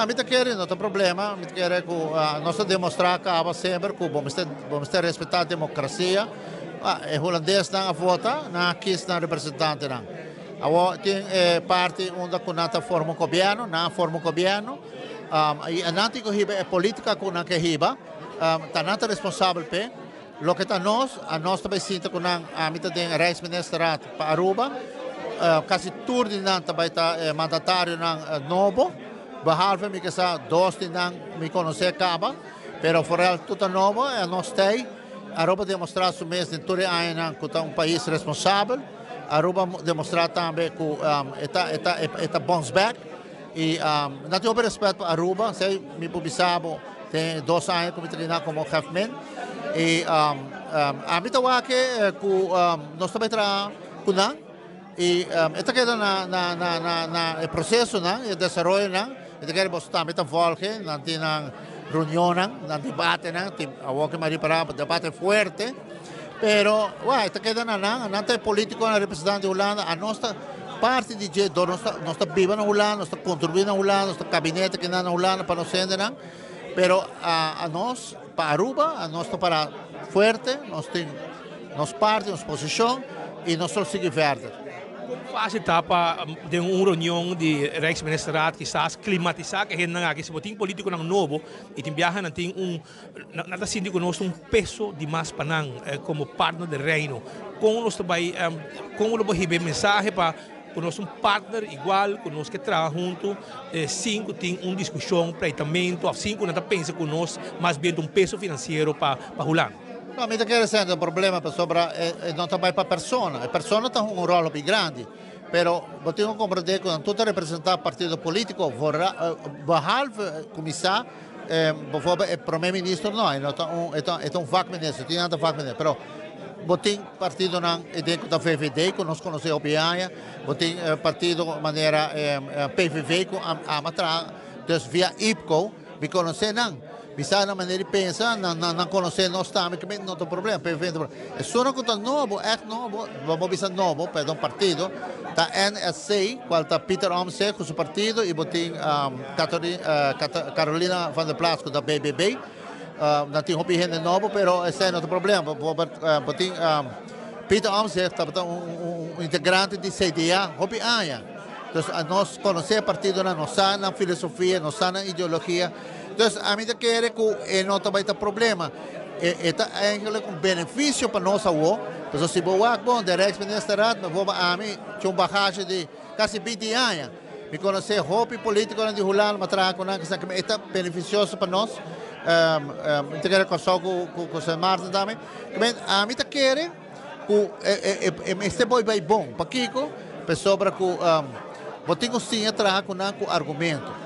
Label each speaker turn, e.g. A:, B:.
A: ami ta kere no ta problema, mi ta kere ku nos ta demostrá kaba semper ku bo mester bo mester respetá demokrasia. E hulandesnan a vota, nan a kis nan representantenan. Awor tin e parti unda ku nan ta forma un gobièrnu, nan a forma un gobièrnu i nan tin ku hiba e polítika ku nan ke hiba, ta nan ta responsabel p'e. Loke ta nos, anos ta bai sinta ku nan, ami ta den Rijksministerraad pa Aruba, kasi tur di nan ta bai ta mandatarionan nobo, behalve mi ke sa dos di nan mi konosé kaba, pero vooral tur ta nobo, e anos t'ei. Aruba demostrá su mes den tur e añanan ku ta un pais responsabel, Aruba demostrá tambe ku e ta e ta e ta bounce back i nan tin hopi rèspèt pa Aruba, esei mi por bisa bo. Tin dos aña ku mi ta kina komo hefmin i ami ta wak ku nos ta bai traha ku nan i e ta keda na na na na na e prosesonan e desaroyonan mi ta kere boso tambe ta volge nan tin nan reunionnan nan debatenan tin awor ke mi a ripará debate fuerte pero wak e ta keda na nan nan ta e politikonan representante di Hulanda anos ta parti di dje dor nos ta nos ta biba na Hulanda nos ta kontribuí na Hulanda nos ta kabinete kinan na Hulanda pa nos hendenan pero a nos pa Aruba a nos ta para fuerte nos tin nos parti nos posishon i nos lo sigui verder.
B: Kon fásil ta pa den un reunion di Rijksministerraad kisas klimatisá ku e hendenan aki? Si bo tin polítikonan nobo i tin biaha nan tin un Nan ta sinti ku nos ta un peso di mas pa nan komo partner den Reino. Kon nos ta bai, kon lo por hiba e mensahe pa ku nos ta un partner igual, ku nos ke traha huntu sin ku tin un diskushon, pleitamentu òf sin ku nan ta pensa ku nos mas bien ta un peso finansiero pa Hulanda?
A: No, mi ta kere sende un problema pasobra e no ta bai pa persona. E persona ta hunga un ròl hopi grandi, pero bo tin ku komprendé ku nan tur ta representá partido polítiko, behalve kuminsá. Bijvoorbeeld e prome minister no, e no ta un, e ta, e ta un vakminister, tin nan ta vakminister, pero bo tin partidonan e den ku ta VVD ku nos konosé hopi aña, bo tin partido manera PVV ku ama traha, dus via IPKO mi konosé nan, mi sa nan manera di pensa, nan nan konosé nos tambe, ke no ta un problema, PVV no ta un problema. Esunnan ku ta nobo, ègt nobo, bo por bisa nobo, perdon partido, ta NSC, cual ta Pieter Omtzigt cu su partido y bo tin Carolina van der Plas cu ta BBB. Nan tin hopi hende nobo, pero esey no ta problema. Bo tin Pieter Omtzigt tabata un integrante di CDA hopi aña. Dus nos conoce e partidonan, nos sa nan filosofia, nos sa nan ideologia. Dus ami ta kere cu e no ta bay ta problema. E ta eigenlijk un beneficio pa nos awo. Pasobra si bo wak bon den Rijksministerraad, bijvoorbeeld ami tin un bagage di casi binti aña. Mi conoce hopi politiconan di Hulanda, mi a traha cu nan, kisa e ta beneficioso pa nos. Mi ta kere Kòrsou cu Sint Maarten tambe. Ami ta kere cu e mester por bay bon. Pakiko? Pasobra cu bo tin cu siña traha cu nan cu argumento.